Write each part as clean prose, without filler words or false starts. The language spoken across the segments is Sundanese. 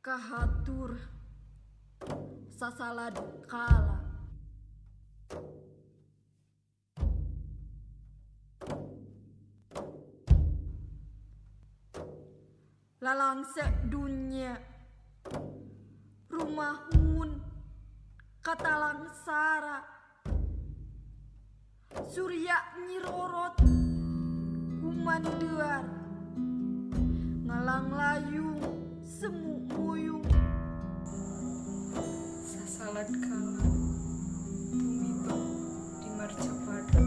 Kahatur sasalad kala. Lalangse dunya rumahun katalangsara surya nyirorot kumandear ngalang layung semu muyung. Sasalad kala tumito di marcapada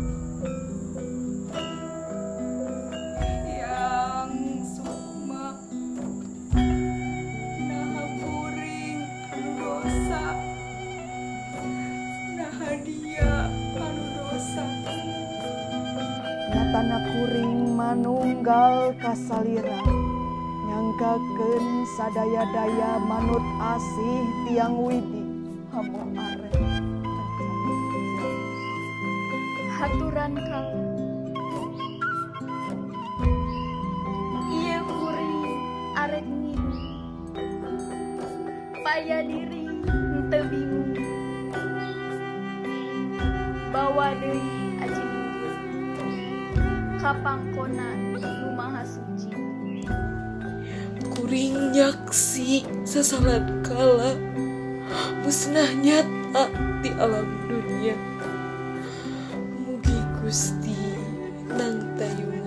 yang sukma naha kuring anu dosa, naha dia anu dosa. Nyatana kuring manunggal kasalira nyanggakeun sadaya-daya manut asih tiang widi hamo arek. Haturan kala. Ieu kuring arek nginum. Paya diri henteu bingung. Bawa deui aji luhur ka pangkona nu maha suci. Kuring nyaksi sasalad kala musnah nyata di alam dunia. Mugi Gusti nangtayungan.